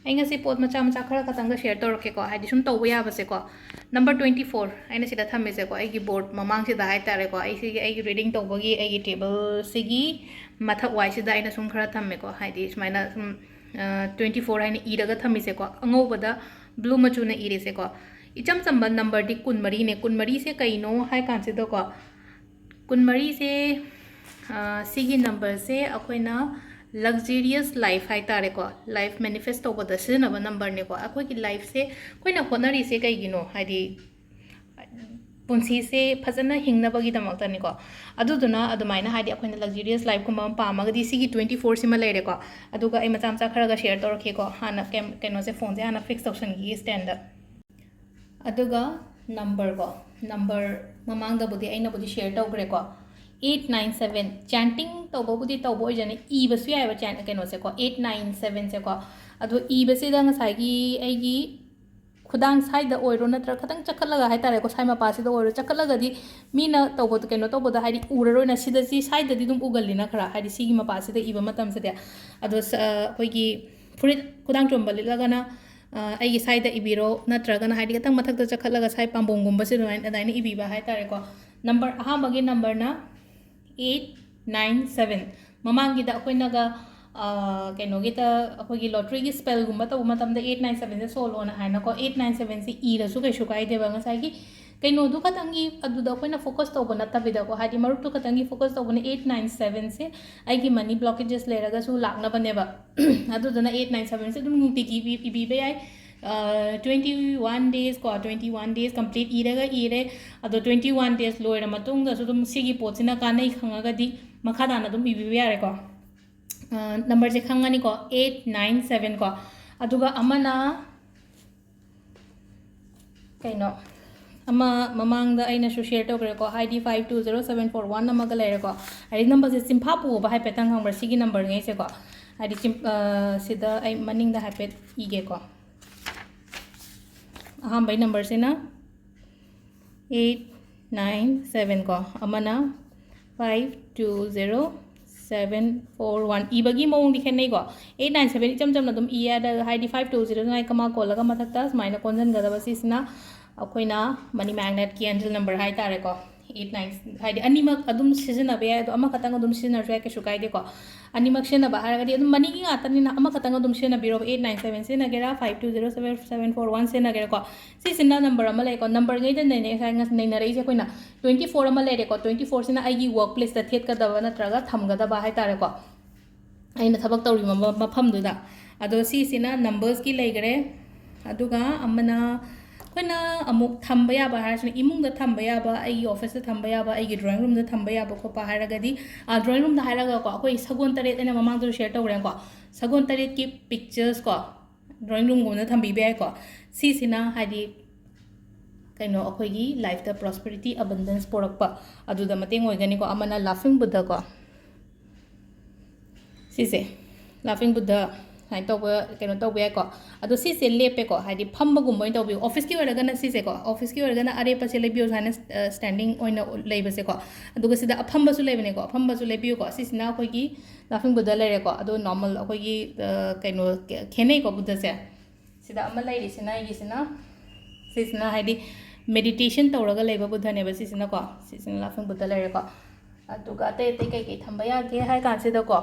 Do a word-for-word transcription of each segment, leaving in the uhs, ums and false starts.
ꯑꯩ ꯉꯁꯤ ꯄꯣꯠ ꯃꯆꯥ ꯃꯆꯥ ꯈꯔ ꯈꯛꯇꯪꯒ ꯁꯤꯌꯔ ꯇꯧꯔꯛꯀꯦꯀꯣ, ꯍꯥꯏꯗꯤ ꯁꯨꯝ ꯇꯧꯕ ꯌꯥꯕꯁꯦꯀꯣ꯫ ꯅꯝꯕꯔ ꯇ꯭ꯋꯦꯟꯇꯤ ꯐꯣꯔ ꯑꯩꯅ ꯁꯤꯗ ꯊꯝꯃꯤꯁꯦꯀꯣ, ꯑꯩꯒꯤ ꯕꯣꯔꯗ ꯃꯃꯥꯡꯁꯤꯗ ꯍꯥꯏꯇꯥꯔꯦꯀꯣ, ꯑꯩ ꯁꯤꯒꯤ ꯑꯩꯒꯤ ꯔꯤꯗꯤꯡ ꯇꯧꯕꯒꯤ ꯑꯩꯒꯤ ꯇꯦꯕꯜꯁꯤꯒꯤ ꯃꯊꯛ ꯋꯥꯏꯁꯤꯗ ꯑꯩꯅ ꯁꯨꯝ ꯈꯔ ꯊꯝꯃꯦꯀꯣ, ꯍꯥꯏꯗꯤ ꯁꯨꯃꯥꯏꯅ ꯁꯨꯝ ꯇ꯭ꯋꯦꯟꯇꯤ ꯐꯣꯔ ꯍꯥꯏꯅ ꯏꯔꯒ ꯊꯝꯃꯤꯁꯦꯀꯣ, ꯑꯉꯧꯕꯗ ꯕ꯭ꯂꯨ ꯃꯆꯨꯅ ꯏꯔꯤꯁꯦꯀꯣ꯫ ꯏꯆꯝ ꯆꯝꯕ ꯅꯝꯕꯔꯗꯤ ꯀꯨꯟꯃꯔꯤꯅꯦ꯫ ꯀꯨꯟꯃꯔꯤꯁꯦ ꯀꯩꯅꯣ ꯍꯥꯏ ꯀꯥꯟꯁꯤꯗꯀꯣ, ꯀꯨꯟꯃꯔꯤꯁꯦ, ꯑ, ꯁꯤꯒꯤ ꯅꯝꯕꯔꯁꯦ ꯑꯩꯈꯣꯏꯅ luxurious life ꯍꯥꯏ ꯇꯥꯔꯦꯀꯣ, ꯂꯥꯏꯐ ꯃꯦꯅꯤꯐꯦꯁ ꯇꯧꯕꯗ ꯁꯤꯖꯤꯟꯅꯕ ꯅꯝꯕꯔꯅꯦꯀꯣ꯫ ꯑꯩꯈꯣꯏꯒꯤ ꯂꯥꯏꯐꯁꯦ ꯑꯩꯈꯣꯏꯅ ꯍꯣꯠꯅꯔꯤꯁꯦ ꯀꯩꯒꯤꯅꯣ? ꯍꯥꯏꯗꯤ ꯄꯨꯟꯁꯤꯁꯦ ꯐꯖꯅ ꯍꯤꯡꯅꯕꯒꯤꯗꯃꯛꯇꯅꯤꯀꯣ꯫ ꯑꯗꯨꯗꯨꯅ ꯑꯗꯨꯃꯥꯏꯅ ꯍꯥꯏꯗꯤ ꯑꯩꯈꯣꯏꯅ luxurious lifeꯀꯨꯝꯕ ꯑꯃ ꯄꯥꯝꯃꯒꯗꯤ ꯁꯤꯒꯤ ꯇ꯭ꯋꯦꯟꯇꯤ ꯐꯣꯔꯁꯤꯃ ꯂꯩꯔꯦꯀꯣ꯫ ꯑꯗꯨꯒ ꯑꯩ ꯃꯆꯥ ꯃꯆꯥ ꯈꯔꯒ ꯁꯤꯌꯔ ꯇꯧꯔꯛꯀꯦꯀꯣ꯫ ꯍꯥꯟꯅ ꯀꯦꯝ-, ꯀꯩꯅꯣꯁꯦ, ꯐꯣꯟꯁꯦ ꯍꯥꯟꯅ ꯐꯤꯛꯁ ꯇꯧꯁꯟꯈꯤꯒꯦ ꯁ꯭ꯇꯦꯟꯗ꯫ ꯑꯗꯨꯒ ꯅꯝꯕꯔꯀꯣ, ꯅꯝꯕꯔ ꯃꯃꯥꯡꯗꯕꯨꯗꯤ ꯑꯩꯅꯕꯨꯗꯤ ꯁꯤꯌꯔ ꯇꯧꯈ꯭ꯔꯦꯀꯣ꯫ ꯑꯩꯠ ꯅꯥꯏꯟ ꯁꯕꯦꯟ, ꯆꯦꯟꯇꯤꯡ ꯇꯧꯕꯕꯨꯗꯤ ꯇꯧꯕ ꯑꯣꯏꯖꯅꯤ, ꯏꯕꯁꯨ ꯌꯥꯏꯑꯕ ꯆꯦꯟ-, ꯀꯩꯅꯣꯁꯦꯀꯣ, ꯑꯩꯠ ꯅꯥꯏꯟ ꯁꯕꯦꯟꯁꯦꯀꯣ꯫ ꯑꯗꯣ ꯏꯕꯁꯤꯗ ꯉꯁꯥꯏꯒꯤ ꯑꯩꯒꯤ ꯈꯨꯗꯥꯡ ꯁꯥꯏꯗ ꯑꯣꯏꯔꯣ, ꯅꯠꯇ꯭ꯔꯒ ꯈꯤꯇꯪ ꯆꯈꯠꯂꯒ ꯍꯥꯏꯇꯥꯔꯦꯀꯣ, ꯁꯥꯏ ꯃꯄꯥꯁꯤꯗ ꯑꯣꯏꯔꯣ, ꯆꯈꯠꯂꯒꯗꯤ ꯃꯤꯅ ꯇꯧꯕꯗꯣ, ꯀꯩꯅꯣ ꯇꯧꯕꯗ ꯍꯥꯏꯗꯤ ꯎꯔꯔꯣꯏꯅ, ꯁꯤꯗ ꯁꯤ ꯁꯥꯏꯗꯗꯤ ꯑꯗꯨꯝ ꯎꯒꯜꯂꯤꯅ ꯈꯔ, ꯍꯥꯏꯗꯤ ꯁꯤꯒꯤ ꯃꯄꯥꯁꯤꯗ ꯏꯕ ꯃꯇꯝꯁꯤꯗꯤ꯫ ꯑꯗꯣ ꯁ-, ꯑ, ꯑꯩꯈꯣꯏꯒꯤ ꯐꯨꯔꯤꯠ ꯈꯨꯗꯥꯡ ꯆꯣꯝꯕ ꯂꯤꯠꯂꯒꯅ, ꯑ, ꯑꯩꯒꯤ ꯁꯥꯏꯗ ꯏꯕꯤꯔꯣ, ꯅꯠꯇ꯭ꯔꯒꯅ ꯍꯥꯏꯗꯤ ꯈꯤꯇꯪ ꯃꯊꯛꯇ ꯆꯈꯠꯂꯒ ꯁꯥꯏ ꯄꯥꯝꯕꯣꯝꯒꯨꯝꯕꯁꯦ ꯑꯗꯨꯃꯥꯏꯅ, ꯑꯗꯨꯃꯥꯏꯅ ꯏꯕꯤꯕ ꯍꯥꯏꯇꯥꯔꯦꯀꯣ꯫ ꯅꯝꯕꯔ ꯑꯍꯥꯟꯕꯒꯤ ꯅꯝꯕꯔꯅ ꯑꯩꯠ ꯅꯥꯏꯟ ꯁꯕꯦꯟ꯫ ꯃꯃꯥꯡꯒꯤꯗ ꯑꯩꯈꯣꯏꯅꯒ, ꯑ, ꯀꯩꯅꯣꯒꯤꯗ, ꯑꯩꯈꯣꯏꯒꯤ ꯂꯣꯇ꯭ꯔꯤꯒꯤ ꯁ꯭ꯄꯦꯜꯒꯨꯝꯕ ꯇꯧꯕ ꯃꯇꯝꯗ ꯑꯩꯠ ꯅꯥꯏꯟ ꯁꯕꯦꯟꯁꯦ ꯁꯣꯜꯂꯣꯅ ꯍꯥꯏꯅꯀꯣ, ꯑꯩꯠ ꯅꯥꯏꯟ ꯁꯕꯦꯟꯁꯦ ꯏꯔꯁꯨ ꯀꯩꯁꯨ ꯀꯥꯏꯗꯦꯕ꯫ ꯉꯁꯥꯏꯒꯤ ꯀꯩꯅꯣꯗꯨ ꯈꯇꯪꯒꯤ ꯑꯗꯨꯗ ꯑꯩꯈꯣꯏꯅ ꯐꯣꯀꯁ ꯇꯧꯕ ꯅꯠꯇꯕꯤꯗꯀꯣ, ꯍꯥꯏꯗꯤ ꯃꯔꯨꯞꯇꯨ ꯈꯇꯪꯒꯤ ꯐꯣꯀꯁ ꯇꯧꯕꯅ ꯑꯩꯠ ꯅꯥꯏꯟ ꯁꯕꯦꯟꯁꯦ ꯑꯩꯒꯤ ꯃꯅꯤ ꯕ꯭ꯂꯣꯀꯦꯖꯦꯁ ꯂꯩꯔꯒꯁꯨ ꯂꯥꯛꯅꯕꯅꯦꯕ꯫ ꯑꯗꯨꯗꯨꯅ ꯑꯩꯠ ꯅꯥꯏꯟ ꯁꯕꯦꯟꯁꯦ ꯑꯗꯨꯝ ꯅꯨꯡꯇꯤꯒꯤ ꯏꯕꯤ-, ꯏꯕꯤꯕ ꯌꯥꯏ꯫ ꯇ꯭ꯋꯦꯟꯇꯤ ꯋꯥꯟ ꯗꯦꯖꯀꯣ, ꯇ꯭ꯋꯦꯟꯇꯤ ꯋꯥꯟ ꯗꯦꯖ ꯀꯝꯄ꯭ꯂꯤꯠ ꯏꯔꯒ ꯏꯔꯦ꯫ ꯑꯗꯣ ꯇ꯭ꯋꯦꯟꯇꯤ ꯋꯥꯟ ꯗꯦꯖ ꯂꯣꯏꯔ ꯃꯇꯨꯡꯗꯁꯨ ꯑꯗꯨꯝ ꯁꯤꯒꯤ ꯄꯣꯠꯁꯤꯅ ꯀꯥꯟꯅꯩ ꯈꯪꯉꯒꯗꯤ ꯃꯈꯥ ꯇꯥꯅ ꯑꯗꯨꯝ ꯏꯕꯤꯕ ꯌꯥꯔꯦꯀꯣ꯫ ꯑ, ꯅꯝꯕꯔꯁꯦ ꯈꯪꯉꯅꯤꯀꯣ, ꯑꯩꯠ ꯅꯥꯏꯟ ꯁꯕꯦꯟ ꯀꯣ꯫ ꯑꯗꯨꯒ ꯑꯃꯅ ꯀꯩꯅꯣ, ꯑꯃ ꯃꯃꯥꯡꯗ ꯑꯩꯅꯁꯨ ꯁꯤꯌꯔ ꯇꯧꯈ꯭ꯔꯦꯀꯣ, ꯍꯥꯏꯗꯤ five two zero seven four one ꯑꯃꯒ ꯂꯩꯔꯦꯀꯣ꯫ ꯍꯥꯏꯗꯤ ꯅꯝꯕꯔꯁꯦ ꯆꯤꯟꯐꯥ ꯄꯨꯑꯣꯕ ꯍꯥꯏꯐꯦꯠꯇꯪ ꯈꯪꯕ꯭ꯔꯥ, ꯁꯤꯒꯤ ꯅꯝꯕꯔꯉꯩꯁꯦꯀꯣ꯫ ꯍꯥꯏꯗꯤ ꯆꯤꯝ-, ꯑ, ꯁꯤꯗ ꯑꯩ ꯃꯅꯤꯡꯗ ꯍꯥꯏꯐꯦꯠ ꯏꯒꯦꯀꯣ꯫ ꯑꯍꯥꯟꯕꯩ ꯅꯝꯕꯔꯁꯤꯅ ꯑꯩꯠ ꯅꯥꯏꯟ ꯁꯕꯦꯟ ꯀꯣ, ꯑꯃꯅ five two zero seven four one ꯏꯕꯒꯤ ꯃꯑꯣꯡꯗꯤ ꯈꯦꯠꯅꯩꯀꯣ꯫ ꯑꯩꯠ ꯅꯥꯏꯟ ꯁꯕꯦꯟ ꯏꯆꯝ ꯆꯝꯅ ꯑꯗꯨꯝ ꯏꯌꯦ꯫ ꯑꯗ ꯍꯥꯏꯗꯤ ꯐꯥꯏꯚ ꯇꯨ ꯖꯤꯔꯣ ꯅꯥꯏꯟ ꯀꯃꯥ ꯀꯣꯜꯂꯒ ꯃꯊꯛꯇ ꯁꯨꯃꯥꯏꯅ ꯀꯣꯟꯁꯤꯟꯒꯗꯕ꯫ ꯁꯤꯁꯤꯅ ꯑꯩꯈꯣꯏꯅ ꯃꯅꯤ ꯃꯦꯒꯅꯦꯠꯀꯤ ꯑꯦꯟꯖꯦꯜ ꯅꯝꯕꯔ ꯍꯥꯏꯇꯥꯔꯦꯀꯣ꯫ ꯑꯩꯠ ꯅꯥꯏꯟ ꯍꯥꯏꯗꯤ ꯑꯅꯤꯃꯛ ꯑꯗꯨꯝ ꯁꯤꯖꯤꯟꯅꯕ ꯌꯥꯏ, ꯑꯗꯣ ꯑꯃꯈꯛꯇꯪ ꯑꯗꯨꯝ ꯁꯤꯖꯤꯟꯅꯔꯁꯨ ꯌꯥꯏ, ꯀꯩꯁꯨ ꯀꯥꯏꯗꯦꯀꯣ꯫ ꯑꯅꯤꯃꯛ ꯁꯤꯖꯤꯟꯅꯕ ꯍꯥꯏꯔꯒꯗꯤ ꯑꯗꯨꯝ ꯃꯅꯤꯒꯤ ꯉꯥꯛꯇꯅꯤꯅ ꯑꯃꯈꯛꯇꯪ ꯑꯗꯨꯝ ꯁꯤꯖꯤꯟꯅꯕꯤꯔꯣ꯫ ꯑꯩꯠ ꯅꯥꯏꯟ ꯁꯕꯦꯟ ꯁꯤꯖꯤꯟꯅꯒꯦꯔꯥ, five two zero seven four one ꯁꯤꯖꯤꯟꯅꯒꯦꯔꯥꯀꯣ꯫ ꯁꯤꯁꯤꯅ ꯅꯝꯕꯔ ꯑꯃ ꯂꯩꯀꯣ꯫ ꯅꯝꯕꯔꯉꯩꯗꯅꯦ ꯉꯁꯥꯏ ꯉꯁ-, ꯅꯩꯅꯔꯛꯏꯁꯦ ꯑꯩꯈꯣꯏꯅ꯫ ꯇ꯭ꯋꯦꯟꯇꯤ ꯐꯣꯔ ꯑꯃ ꯂꯩꯔꯦꯀꯣ꯫ ꯇ꯭ꯋꯦꯟꯇꯤ ꯐꯣꯔꯁꯤꯅ ꯑꯩꯒꯤ ꯋꯥꯔꯛ ꯄ꯭ꯂꯦꯁꯇ ꯊꯦꯠꯀꯗꯕ ꯅꯠꯇ꯭ꯔꯒ ꯊꯝꯒꯗꯕ ꯍꯥꯏꯇꯥꯔꯦꯀꯣ, ꯑꯩꯅ ꯊꯕꯛ ꯇꯧꯔꯤꯕ ꯃ-, ꯃꯐꯝꯗꯨꯗ꯫ ꯑꯗꯣ ꯁꯤꯁꯤꯅ ꯅꯝꯕꯔꯁꯀꯤ ꯂꯩꯈꯔꯦ꯫ ꯑꯗꯨꯒ ꯑꯃꯅ ꯑꯩꯈꯣꯏꯅ ꯑꯃꯨꯛ ꯊꯝꯕ ꯌꯥꯕ ꯍꯥꯏꯔꯁꯤꯅ ꯏꯃꯨꯡꯗ ꯊꯝꯕ ꯌꯥꯕ, ꯑꯩꯒꯤ ꯑꯣꯐꯤꯁꯇ ꯊꯝꯕ ꯌꯥꯕ, ꯑꯩꯒꯤ ꯗ꯭ꯔꯣꯌꯤꯡ ꯔꯨꯝꯗ ꯊꯝꯕ ꯌꯥꯕ ꯈꯣꯠꯄ ꯍꯥꯏꯔꯒꯗꯤ, ꯗ꯭ꯔꯣꯌꯤꯡ ꯔꯨꯝꯗ ꯍꯥꯏꯔꯒꯀꯣ, ꯑꯩꯈꯣꯏ ꯁꯒꯣꯜ ꯇꯔꯦꯠ ꯑꯩꯅ ꯃꯃꯥꯡꯗꯁꯨ ꯁꯤꯌꯔ ꯇꯧꯈ꯭ꯔꯦꯀꯣ꯫ ꯁꯒꯣꯜ ꯇꯔꯦꯠꯀꯤ ꯄꯤꯛꯆꯔꯁꯀꯣ, ꯗ꯭ꯔꯣꯌꯤꯡ ꯔꯨꯝꯒꯨꯝꯕꯗ ꯊꯝꯕꯤꯕ ꯌꯥꯏꯀꯣ꯫ ꯁꯤꯁꯤꯅ ꯍꯥꯏꯗꯤ ꯀꯩꯅꯣ, ꯑꯩꯈꯣꯏꯒꯤ ꯂꯥꯏꯐꯇ ꯄ꯭ꯔꯣꯁꯄꯦꯔꯤꯇꯤ, ꯑꯕꯟꯗꯦꯟꯁ ꯄꯨꯔꯛꯄ, ꯑꯗꯨꯗ ꯃꯇꯦꯡ ꯑꯣꯏꯒꯅꯤꯀꯣ꯫ ꯑꯃꯅ ꯂꯥꯐꯤꯡ ꯕꯨꯙꯀꯣ, ꯁꯤꯁꯦ ꯂꯥꯐꯤꯡ ꯕꯨꯙ ꯁꯨꯃꯥꯏꯅ ꯇꯧꯕ, ꯀꯩꯅꯣ ꯇꯧꯕ ꯌꯥꯏꯀꯣ꯫ ꯑꯗꯣ ꯁꯤꯁꯦ ꯂꯦꯞꯄꯦꯀꯣ, ꯍꯥꯏꯗꯤ ꯐꯝꯕꯒꯨꯝꯕ ꯑꯣꯏꯅ ꯇꯧꯕꯤꯌꯨ꯫ ꯑꯣꯐꯤꯁꯀꯤ ꯑꯣꯏꯔꯒꯅ ꯁꯤꯁꯦꯀꯣ, ꯑꯣꯐꯤꯁꯀꯤ ꯑꯣꯏꯔꯒꯅ ꯑꯔꯦꯞꯄꯁꯦ ꯂꯩꯕꯤꯌꯨ, ꯁꯨꯃꯥꯏꯅ, ꯑ, ꯁ꯭ꯇꯦꯟꯗꯤꯡ ꯑꯣꯏꯅ ꯂꯩꯕꯁꯦꯀꯣ꯫ ꯑꯗꯨꯒ ꯁꯤꯗ ꯑꯐꯝꯕꯁꯨ ꯂꯩꯕꯅꯦꯀꯣ, ꯑꯐꯝꯕꯁꯨ ꯂꯩꯕꯤꯌꯨꯀꯣ꯫ ꯁꯤꯁꯤꯅ ꯑꯩꯈꯣꯏꯒꯤ ꯂꯥꯐꯤꯡ ꯕꯨꯙ ꯂꯩꯔꯦꯀꯣ꯫ ꯑꯗꯣ ꯅꯣꯔꯃꯦꯜ ꯑꯩꯈꯣꯏꯒꯤ, ꯑ, ꯀꯩꯅꯣ, ꯈꯦ-, ꯈꯦꯠꯅꯩꯀꯣ ꯕꯨꯙꯁꯦ꯫ ꯁꯤꯗ ꯑꯃ ꯂꯩꯔꯤꯁꯤꯅ ꯑꯩꯒꯤꯁꯤꯅ, ꯁꯤꯁꯤꯅ ꯍꯥꯏꯗꯤ ꯃꯦꯗꯤꯇꯦꯁꯟ ꯇꯧꯔꯒ ꯂꯩꯕ ꯕꯨꯙꯅꯦꯕ ꯁꯤꯁꯤꯅꯀꯣ꯫ ꯁꯤꯁꯤꯅ ꯂꯥꯐꯤꯡ ꯕꯨꯙ ꯂꯩꯔꯦꯀꯣ꯫ ꯑꯗꯨꯒ ꯑꯇꯩ ꯑꯇꯩ ꯀꯩꯀꯩ ꯊꯝꯕ ꯌꯥꯒꯦ ꯍꯥꯏ ꯀꯥꯟꯁꯤꯗꯀꯣ,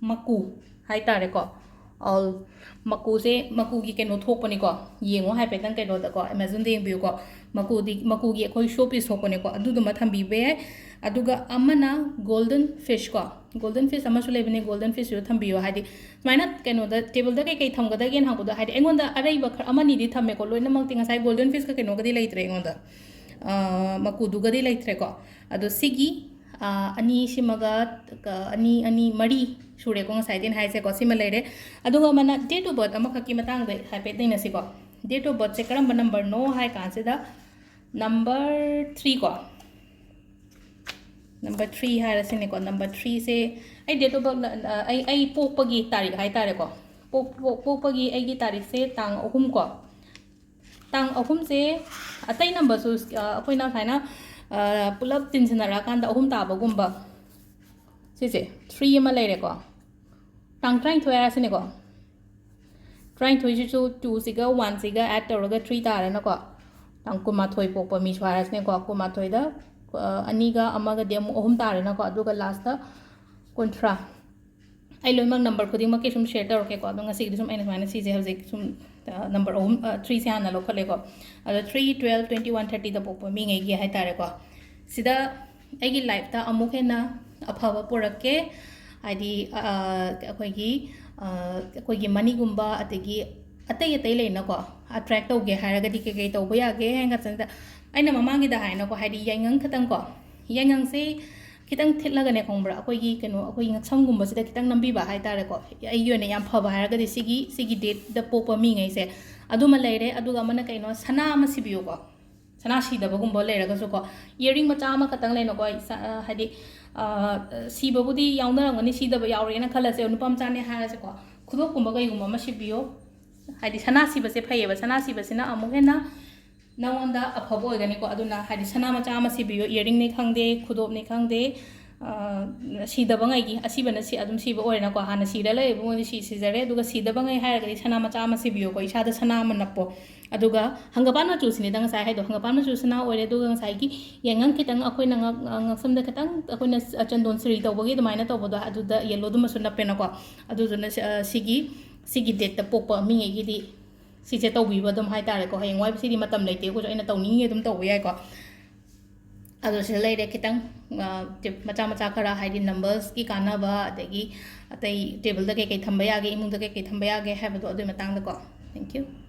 ꯃꯀꯨ ꯍꯥꯏꯇꯥꯔꯦꯀꯣ꯫ ꯑꯣꯜ ꯃꯀꯨꯁꯦ, ꯃꯀꯨꯒꯤ ꯀꯩꯅꯣ ꯊꯣꯛꯄꯅꯤꯀꯣ꯫ ꯌꯦꯡꯉꯣ ꯍꯥꯏꯐꯦꯠꯇꯪ ꯀꯩꯅꯣꯗꯀꯣ, ꯑꯦꯃꯥꯖꯣꯟꯗ ꯌꯦꯡꯕꯤꯌꯨꯀꯣ꯫ ꯃꯀꯨꯗꯤ, ꯃꯀꯨꯒꯤ ꯑꯩꯈꯣꯏ ꯁꯣ ꯄꯤꯁ ꯊꯣꯛꯄꯅꯦꯀꯣ, ꯑꯗꯨꯗꯨꯃ ꯊꯝꯕꯤꯕ ꯌꯥꯏ꯫ ꯑꯗꯨꯒ ꯑꯃꯅ ꯒꯣꯜꯗꯟ ꯐꯤꯁ ꯀꯣ, ꯒꯣꯜꯗꯟ ꯐꯤꯁ ꯑꯃꯁꯨ ꯂꯩꯕꯅꯦ, ꯒꯣꯜꯗꯟ ꯐꯤꯁꯁꯨ ꯊꯝꯕꯤꯌꯣ꯫ ꯍꯥꯏꯗꯤ ꯁꯨꯃꯥꯏꯅ ꯀꯩꯅꯣꯗ, ꯇꯦꯕꯜꯗ ꯀꯩꯀꯩ ꯊꯝꯒꯗꯒꯦꯅ ꯍꯪꯕꯗꯣ, ꯍꯥꯏꯗꯤ ꯑꯩꯉꯣꯟꯗ ꯑꯔꯩꯕ ꯈꯔ ꯑꯃꯅꯤꯗꯤ ꯊꯝꯃꯦꯀꯣ, ꯂꯣꯏꯅꯃꯛꯇꯤ ꯉꯁꯥꯏ ꯒꯣꯜꯗꯟ ꯐꯤꯁꯀ ꯀꯩꯅꯣꯒꯗꯤ ꯂꯩꯇ꯭ꯔꯦ ꯑꯩꯉꯣꯟꯗ, ꯑ, ꯃꯀꯨꯗꯨꯒꯗꯤ ꯂꯩꯇ꯭ꯔꯦꯀꯣ꯫ ꯑꯗꯣ ꯁꯤꯒꯤ, ꯑ, ꯑꯅꯤꯁꯤꯃꯒ, ꯀ-, ꯑꯅꯤ, ꯑꯅꯤ, ꯃꯔꯤ ꯁꯨꯔꯦꯀꯣ ꯉꯁꯥꯏꯗꯤ ꯑꯩꯅ ꯍꯥꯏꯁꯦꯀꯣ, ꯁꯤꯃ ꯂꯩꯔꯦ꯫ ꯑꯗꯨꯒ ꯑꯃꯅ date of birth ꯑꯃꯈꯛꯀꯤ ꯃꯇꯥꯡꯗ ꯍꯥꯏꯐꯦꯠ ꯅꯩꯅꯁꯤꯀꯣ꯫ Date of birthꯁꯦ ꯀꯔꯝꯕ ꯅꯝꯕꯔꯅꯣ ꯍꯥꯏ ꯀꯥꯟꯁꯤꯗ, ꯅꯝꯕꯔ ꯊ꯭ꯔꯤ ꯀꯣ, ꯅꯝꯕꯔ ꯊ꯭ꯔꯤ ꯍꯥꯏꯔꯁꯤꯅꯦꯀꯣ꯫ ꯅꯝꯕꯔ ꯊ꯭ꯔꯤꯁꯦ ꯑꯩ date of birth, ꯑ, ꯑꯩ, ꯑꯩ ꯄꯣꯛꯄꯒꯤ ꯇꯥꯔꯤꯛ ꯍꯥꯏꯇꯥꯔꯦꯀꯣ꯫ ꯄꯣꯛ-, ꯄꯣꯛ-, ꯄꯣꯛꯄꯒꯤ ꯑꯩꯒꯤ ꯇꯥꯔꯤꯛꯁꯦ ꯇꯥꯡ ꯑꯍꯨꯝ ꯀꯣ꯫ ꯇꯥꯡ ꯑꯍꯨꯝꯁꯦ ꯑꯇꯩ ꯅꯝꯕꯔꯁꯨ, ꯑ, ꯑꯩꯈꯣꯏꯅ ꯁꯨꯃꯥꯏꯅ, ꯑ, ꯄꯨꯂꯞ ꯇꯤꯟꯁꯤꯟꯅꯔꯛꯑꯀꯥꯟꯗ ꯑꯍꯨꯝ ꯇꯥꯕꯒꯨꯝꯕ, ꯁꯤꯁꯦ ꯊ꯭ꯔꯤ ꯑꯃ ꯂꯩꯔꯦꯀꯣ꯫ ꯇꯥꯡ ꯇꯔꯥꯅꯤꯊꯣꯏ ꯍꯥꯏꯔꯁꯤꯅꯦꯀꯣ꯫ ꯇꯔꯥꯅꯤꯊꯣꯏꯁꯤꯁꯨ ꯇꯨꯁꯤꯒ ꯋꯥꯟꯁꯤꯒ add ꯇꯧꯔꯒ ꯊ꯭ꯔꯤ ꯇꯥꯔꯦꯅꯀꯣ꯫ ꯇꯥꯡ ꯀꯨꯟꯃꯥꯊꯣꯏ ꯄꯣꯛꯄ ꯃꯤꯁꯨ ꯍꯥꯏꯔꯁꯤꯅꯦꯀꯣ꯫ ꯀꯨꯟꯃꯥꯊꯣꯏꯗ, ꯑ, ꯑꯅꯤꯒ ꯑꯃꯒꯗꯤ ꯑꯃꯨꯛ ꯑꯍꯨꯝ ꯇꯥꯔꯦꯅꯀꯣ꯫ ꯑꯗꯨꯒ last ꯀꯨꯟꯊ꯭ꯔꯥ꯫ ꯑꯩ ꯂꯣꯏꯅꯃꯛ number ꯈꯨꯗꯤꯡꯃꯛꯀꯤ ꯁꯨꯝ share ꯇꯧꯔꯛꯀꯦꯀꯣ꯫ ꯑꯗꯣ ꯉꯁꯤꯒꯤꯗꯤ ꯁꯨꯝ ꯑꯩꯅ ꯁꯨꯃꯥꯏꯅ ꯁꯤꯁꯦ ꯍꯧꯖꯤꯛ ꯁꯨꯝ, ꯑ, number ꯑꯍꯨꯝ, ꯑ, ꯊ꯭ꯔꯤꯁꯦ ꯍꯥꯟꯅ ꯂꯧꯈꯠꯂꯦꯀꯣ꯫ ꯑꯗꯣ ꯊ꯭ꯔꯤ, ꯇ꯭ꯋꯦꯜꯐ, ꯇ꯭ꯋꯦꯟꯇꯤ ꯋꯥꯟ, ꯊꯥꯔꯇꯤꯗ ꯄꯣꯛꯄ ꯃꯤꯉꯩꯒꯤ ꯍꯥꯏꯇꯥꯔꯦꯀꯣ꯫ ꯁꯤꯗ ꯑꯩꯒꯤ lifeꯇ ꯑꯃꯨꯛ ꯍꯦꯟꯅ ꯑꯐꯕ ꯄꯨꯔꯛꯀꯦ꯫ ꯍꯥꯏꯗꯤ, ꯑ, ꯑꯩꯈꯣꯏꯒꯤ, ꯑ, ꯑꯩꯈꯣꯏꯒꯤ moneyꯒꯨꯝꯕ, ꯑꯗꯒꯤ ꯑꯇꯩ ꯑꯇꯩ ꯂꯩꯅꯀꯣ, attract ꯇꯧꯒꯦ ꯍꯥꯏꯔꯒꯗꯤ ꯀꯩꯀꯩ ꯇꯧꯕ ꯌꯥꯒꯦ ꯍꯥꯏꯅ ꯈꯟꯕꯗ, ꯑꯩꯅ ꯃꯃꯥꯡꯒꯤꯗ ꯍꯥꯏꯅꯀꯣ, ꯍꯥꯏꯗꯤ ꯌꯥꯏꯉꯪ ꯈꯇꯪꯀꯣ, ꯌꯥꯏꯉꯪꯁꯦ ꯈꯤꯇꯪ ꯊꯤꯠꯂꯒꯅꯦ, ꯈꯪꯕ꯭ꯔꯥ, ꯑꯩꯈꯣꯏꯒꯤ ꯀꯩꯅꯣ, ꯑꯩꯈꯣꯏꯒꯤ ꯉꯛꯁꯝꯒꯨꯝꯕꯁꯤꯗ ꯈꯤꯇꯪ ꯅꯝꯕꯤꯕ ꯍꯥꯏꯇꯥꯔꯦꯀꯣ꯫ ꯑꯩꯒꯤ ꯑꯣꯏꯅ ꯌꯥꯝ ꯐꯕ ꯍꯥꯏꯔꯒꯗꯤ ꯁꯤꯒꯤ, ꯁꯤꯒꯤ dateꯇ ꯄꯣꯛꯄ ꯃꯤꯉꯩꯁꯦ꯫ ꯑꯗꯨꯃ ꯂꯩꯔꯦ꯫ ꯑꯗꯨꯒ ꯑꯃꯅ ꯀꯩꯅꯣ, ꯁꯅꯥ ꯑꯃ ꯁꯤꯕꯤꯌꯨꯀꯣ꯫ ꯁꯅꯥ ꯁꯤꯗꯕꯒꯨꯝꯕ ꯂꯩꯔꯒꯁꯨꯀꯣ, earring ꯃꯆꯥ ꯑꯃꯈꯛꯇꯪ ꯂꯩꯅꯀꯣ, ꯏꯁꯥ-, ꯑ, ꯍꯥꯏꯗꯤ, ꯑ, ꯁꯤꯕꯕꯨꯗꯤ ꯌꯥꯎꯅꯔꯝꯒꯅꯤ, ꯁꯤꯗꯕ ꯌꯥꯎꯔꯦꯅ ꯈꯜꯂꯁꯦ, ꯅꯨꯄꯥ ꯃꯆꯥꯅꯦ ꯍꯥꯏꯔꯁꯦꯀꯣ, ꯈꯨꯗꯣꯞꯀꯨꯝꯕ ꯀꯩꯒꯨꯝꯕ ꯑꯃ ꯁꯤꯕꯤꯌꯣ꯫ ꯍꯥꯏꯗꯤ ꯁꯅꯥ ꯁꯤꯕꯁꯦ ꯐꯩꯌꯦꯕ, ꯁꯅꯥ ꯁꯤꯕꯁꯤꯅ ꯑꯃꯨꯛ ꯍꯦꯟꯅ ꯅꯉꯣꯟꯗ ꯑꯐꯕ ꯑꯣꯏꯒꯅꯤꯀꯣ꯫ ꯑꯗꯨꯅ ꯍꯥꯏꯗꯤ ꯁꯅꯥ ꯃꯆꯥ ꯑꯃ ꯁꯤꯕꯤꯌꯣ, earringꯅꯤ ꯈꯪꯗꯦ, ꯈꯨꯗꯣꯞꯅꯤ ꯈꯪꯗꯦ, ꯑ, ꯁꯤꯗꯕꯉꯩꯒꯤ, ꯑꯁꯤꯕꯅ ꯁꯤ ꯑꯗꯨꯝ ꯁꯤꯕ ꯑꯣꯏꯔꯦꯅꯀꯣ꯫ ꯍꯥꯟꯅ ꯁꯤꯔ ꯂꯩꯔꯤꯕꯉꯩꯗꯤ ꯁꯤ ꯁꯤꯖꯔꯦ, ꯑꯗꯨꯒ ꯁꯤꯗꯕꯉꯩ ꯍꯥꯏꯔꯒꯗꯤ ꯁꯅꯥ ꯃꯆꯥ ꯑꯃ ꯁꯤꯕꯤꯌꯣꯀꯣ, ꯏꯁꯥꯗ ꯁꯅꯥ ꯑꯃ ꯅꯞꯄꯣ꯫ ꯑꯗꯨꯒ ꯍꯪꯒꯄꯥꯟ ꯃꯆꯨꯁꯤꯅꯤꯗ ꯉꯁꯥꯏ ꯍꯥꯏꯗꯣ, ꯍꯪꯒꯄꯥꯟ ꯃꯆꯨ ꯁꯅꯥ ꯑꯣꯏꯔꯦ꯫ ꯑꯗꯨꯒ ꯉꯁꯥꯏꯒꯤ ꯌꯥꯏꯉꯪ ꯈꯤꯇꯪ ꯑꯩꯈꯣꯏꯅ ꯉꯛ-, ꯉꯛꯁꯝꯗ ꯈꯤꯇꯪ ꯑꯩꯈꯣꯏꯅ ꯆꯟꯗꯣꯟ ꯁꯤꯔꯤ ꯇꯧꯕꯒꯤ ꯑꯗꯨꯃꯥꯏꯅ ꯇꯧꯕꯗꯣ, ꯑꯗꯨꯗ yellowꯗꯨꯃꯁꯨ ꯅꯞꯄꯦꯅꯀꯣ꯫ ꯑꯗꯨꯗꯨꯅ ꯁꯤ-, ꯑ, ꯁꯤꯒꯤ, ꯁꯤꯒꯤ dateꯇ ꯄꯣꯛꯄ ꯃꯤꯉꯩꯒꯤꯗꯤ ꯁꯤꯁꯦ ꯇꯧꯕꯤꯕ ꯑꯗꯨꯝ ꯍꯥꯏꯇꯥꯔꯦꯀꯣ꯫ ꯍꯌꯦꯡꯋꯥꯏ ꯁꯤꯗꯤ ꯃꯇꯝ ꯂꯩꯇꯦ, ꯑꯩꯈꯣꯏꯁꯨ ꯑꯩꯅ ꯇꯧꯅꯤꯡꯉꯤ ꯑꯗꯨꯝ ꯇꯧꯕ ꯌꯥꯏꯀꯣ꯫ ꯑꯗꯣ ꯁꯤꯗ ꯂꯩꯔꯦ ꯈꯤꯇꯪ, ꯑ, tip ꯃꯆꯥ ꯃꯆꯥ ꯈꯔ, ꯍꯥꯏꯗꯤ numbersꯀꯤ ꯀꯥꯟꯅꯕ, ꯑꯗꯒꯤ ꯑꯇꯩ tableꯗ ꯀꯩꯀꯩ ꯊꯝꯕ ꯌꯥꯒꯦ, ꯏꯃꯨꯡꯗ ꯀꯩꯀꯩ ꯊꯝꯕ ꯌꯥꯒꯦ ꯍꯥꯏꯕꯗꯣ, ꯑꯗꯨꯒꯤ ꯃꯇꯥꯡꯗꯀꯣ꯫ Thank you꯫